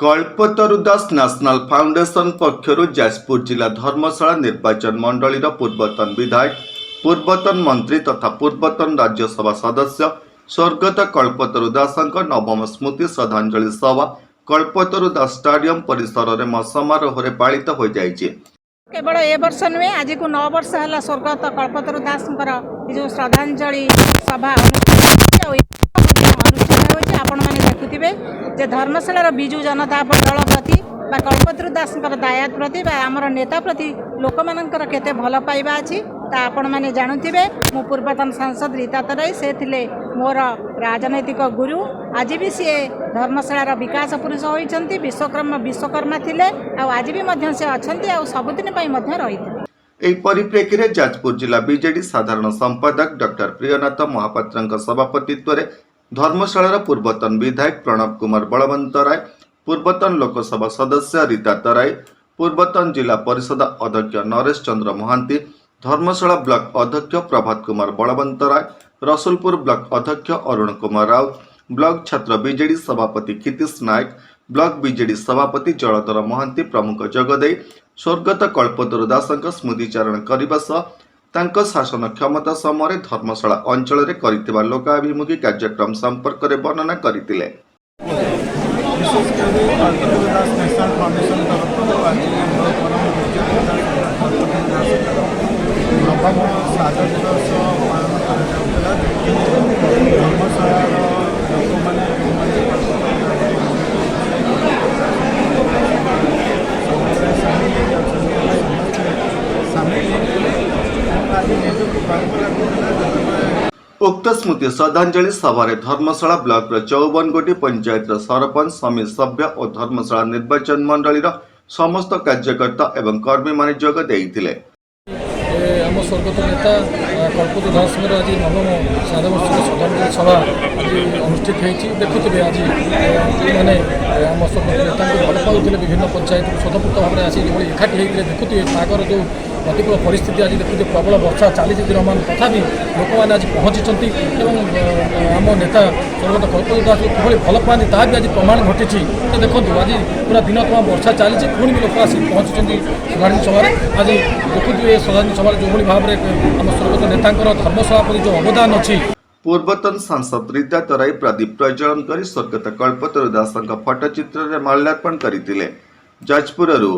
Kalpataru Das national foundation ପକ୍ଷରୁ ଯାଜପୁର ଜିଲ୍ଲା ଧର୍ମଶାଳା ନିର୍ବାଚନ ମଣ୍ଡଳୀର ପୂର୍ବତନ ବିଧାୟକ, ପୂର୍ବତନ ମନ୍ତ୍ରୀ ତଥା ପୂର୍ବତନ ରାଜ୍ୟସଭା ସଦସ୍ୟ ସ୍ୱର୍ଗତ କଳ୍ପତରୁ ଦାସଙ୍କ ନବମ ସ୍ମୃତି ଶ୍ରଦ୍ଧାଞ୍ଜଳି ସଭା କଳ୍ପତରୁ ଦାସ ଷ୍ଟାଡିୟମ ପରିସରରେ ସମାରୋହରେ ପାଳିତ ହୋଇଯାଇଛି। କେବଳ ଏ ବର୍ଷ ନୁହେଁ, ଆଜିକୁ 9 ବର୍ଷ ହେଲା ସ୍ୱର୍ଗତ କଳ୍ପତରୁ ଦାସଙ୍କର ଏ ଯେଉଁ ଶ୍ରଦ୍ଧାଞ୍ଜଳି ସଭା ଅନୁଷ୍ଠିତ ହେଉଛି ଆଉ ଏ ମଧ୍ୟ ଅନୁଷ୍ଠିତ ହେଉଛି। ଆପଣମାନେ ଦେଖୁଥିବେ ଯେ ଧର୍ମଶାଳାର ବିଜୁ ଜନତା ଦଳ ପ୍ରତି ବା କଳ୍ପତରୁ ଦାସଙ୍କର ଦାୟାଦ ପ୍ରତି ବା ଆମର ନେତା ପ୍ରତି ଲୋକମାନଙ୍କର କେତେ ଭଲ ପାଇବା ଅଛି, ତା ଆପଣମାନେ ଜାଣୁଥିବେ। ମୁଁ ପୂର୍ବତନ ସାଂସଦ ରୀତା ତରାଇ, ସେ ଥିଲେ ମୋର ରାଜନୈତିକ ଗୁରୁ। ଆଜି ବି ସିଏ ଧର୍ମଶାଳାର ବିକାଶ ପୁରୁଷ ହୋଇଛନ୍ତି। ବିଶ୍ୱକର୍ମା ଥିଲେ ଆଉ ଆଜି ବି ମଧ୍ୟ ସେ ଅଛନ୍ତି ଆଉ ସବୁଦିନ ପାଇଁ ମଧ୍ୟ ରହିଥିବେ। ଏହି ପରିପ୍ରେକ୍ଷୀରେ ଯାଜପୁର ଜିଲ୍ଲା ବିଜେଡି ସାଧାରଣ ସମ୍ପାଦକ ଡକ୍ଟର ପ୍ରିୟନାଥ ମହାପାତ୍ରଙ୍କ ସଭାପତିତ୍ୱରେ ଧର୍ମଶାଳାର ପୂର୍ବତନ ବିଧାୟକ ପ୍ରଣବ କୁମାର ବଳବନ୍ତରାୟ, ପୂର୍ବତନ ଲୋକସଭା ସଦସ୍ୟ ରୀତା ତରାଇ, ପୂର୍ବତନ ଜିଲ୍ଲା ପରିଷଦ ଅଧ୍ୟକ୍ଷ ନରେଶ ଚନ୍ଦ୍ର ମହାନ୍ତି, ଧର୍ମଶାଳା ବ୍ଲକ ଅଧ୍ୟକ୍ଷ ପ୍ରଭାତ କୁମାର ବଳବନ୍ତରାୟ, ରସୁଲପୁର ବ୍ଲକ ଅଧ୍ୟକ୍ଷ ଅରୁଣ କୁମାର ରାଉତ, ବ୍ଲକ ଛାତ୍ର ବିଜେଡି ସଭାପତି କ୍ଷିତୀଶ ନାୟକ, ବ୍ଲକ ବିଜେଡି ସଭାପତି ଜଳଧର ମହାନ୍ତି ପ୍ରମୁଖ ଯୋଗଦେଇ ସ୍ୱର୍ଗତ କଳ୍ପତରୁ ଦାସଙ୍କ ସ୍ମୃତିଚାରଣ କରିବା ସହ ତାଙ୍କ ଶାସନ କ୍ଷମତା ସମୟରେ ଧର୍ମଶାଳା ଅଞ୍ଚଳରେ କରିଥିବା ଲୋକାଭିମୁଖୀ କାର୍ଯ୍ୟକ୍ରମ ସମ୍ପର୍କରେ ବର୍ଣ୍ଣନା କରିଥିଲେ। ବିଶେଷ କରି କଳ୍ପତରୁ ଦାସ ନ୍ୟାସନାଲ ଫାଉଣ୍ଡେସନ ତରଫରୁ ଆଜି ଆମର ପରମ ପୂଜ୍ୟ ନେତା କଳ୍ପତରୁ ଦାସଙ୍କର ନବମ ଶ୍ରାଦ୍ଧ ଦିବସ ପାଳନ କରାଯାଉଥିଲା, ଯେଉଁଥିରେ ଧର୍ମଶାଳାର ଲୋକମାନେ, ଯେଉଁମାନେ କଳ୍ପତରୁ ଦାସଙ୍କ ସାମିଲ ହେଇକି ଅଛନ୍ତି, ଆମେ ସମସ୍ତେ ସାମିଲ ହେଇଥିଲେ ଏବଂ ଆଜି ନିଜକୁ ଗର୍ବ ଲାଗୁଥିଲା ଯେତେବେଳେ ଉକ୍ତ ସ୍ମୃତି ଶ୍ରଦ୍ଧାଞ୍ଜଳି ସଭାରେ ଧର୍ମଶାଳା ବ୍ଲକର 54 ଗୋଟି ପଞ୍ଚାୟତର ସରପଞ୍ଚ, ସମିତି ସଭ୍ୟ ଓ ଧର୍ମଶାଳା ନିର୍ବାଚନ ମଣ୍ଡଳୀର ସମସ୍ତ କାର୍ଯ୍ୟକର୍ତ୍ତା ଏବଂ କର୍ମୀମାନେ ଯୋଗ ଦେଇଥିଲେ। ଆମ ସ୍ୱର୍ଗତ ନେତା କଳ୍ପତରୁ ଦାସଙ୍କର ଆଜି ନବମ ଶ୍ରାଦ୍ଧବାର୍ଷିକ ଶ୍ରଦ୍ଧାଞ୍ଜଳି ସଭା ଆଜି ଅନୁଷ୍ଠିତ ହେଇଛି। ଦେଖୁଥିବେ ଆଜି ଯେଉଁମାନେ ଆମ ସ୍ୱର୍ଗତ ନେତାଙ୍କୁ ଭଲ ପାଉଥିଲେ, ବିଭିନ୍ନ ପଞ୍ଚାୟତରୁ ସ୍ୱତଃସ୍ଫୂର୍ତ୍ତ ଭାବରେ ଆସି ଯେଭଳି ଏକାଠି ହେଇଥିଲେ। ଦେଖୁଥିବେ ପାଗର ଯେଉଁ ପ୍ରତିକୂଳ ପରିସ୍ଥିତି, ଆଜି ଦେଖୁଥିବେ ପ୍ରବଳ ବର୍ଷା ଚାଲିଛି ଦିନମାନ, ତଥାପି ଲୋକମାନେ ଆଜି ପହଞ୍ଚିଛନ୍ତି ଏବଂ ଆମ ନେତା ସ୍ୱର୍ଗତ କଳ୍ପତରୁ ଦାସଙ୍କୁ କିଭଳି ଭଲ ପାଆନ୍ତି, ତାହା ବି ଆଜି ପ୍ରମାଣ ଘଟିଛି। ତ ଦେଖନ୍ତୁ, ଆଜି ପୁରା ଦିନ ତମାମ ବର୍ଷା ଚାଲିଛି, ପୁଣି ବି ଲୋକ ଆସି ପହଞ୍ଚୁଛନ୍ତି ଶ୍ରଦ୍ଧାଞ୍ଜଳି ସଭାରେ। ଆଜି ଦେଖୁଥିବେ ଏ ଶ୍ରଦ୍ଧାଞ୍ଜଳି ସଭାରେ ଯେଉଁଭଳି ଭାବରେ ଆମ ସ୍ୱର୍ଗତ ନେତାଙ୍କର ଧର୍ମଶାଳା ପ୍ରତି ଯେଉଁ ଅବଦାନ ଅଛି। ପୂର୍ବତନ ସାଂସଦ ରୀତା ତରାଇ ପ୍ରଦୀପ ପ୍ରଜ୍ୱଳନ କରି ସ୍ୱର୍ଗତ କଳ୍ପତରୁ ଦାସଙ୍କ ଫଟୋଚିତ୍ରରେ ମାଲ୍ୟାର୍ପଣ କରିଥିଲେ। ଯାଜପୁରରୁ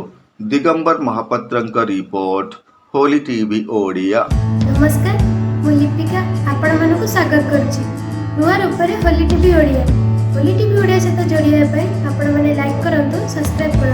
ଦିଗମ୍ବର ମହାପାତ୍ରଙ୍କ ରିପୋର୍ଟ, ହୋଲି ଟିଭି ଓଡ଼ିଆ। ନମସ୍କାର, ମୁଁ ଲିପିକା ଆପଣମାନଙ୍କୁ ସ୍ୱାଗତ କରୁଛି ନୂଆ ରୂପରେ ହୋଲି ଟିଭି ଓଡ଼ିଆ। ହୋଲି ଟିଭି ଓଡ଼ିଆ ସହିତ ଯୋଡ଼ି ହେବା ପାଇଁ ଆପଣମାନେ ଲାଇକ୍ କରନ୍ତୁ, ସବସ୍କ୍ରାଇବ୍ କରନ୍ତୁ।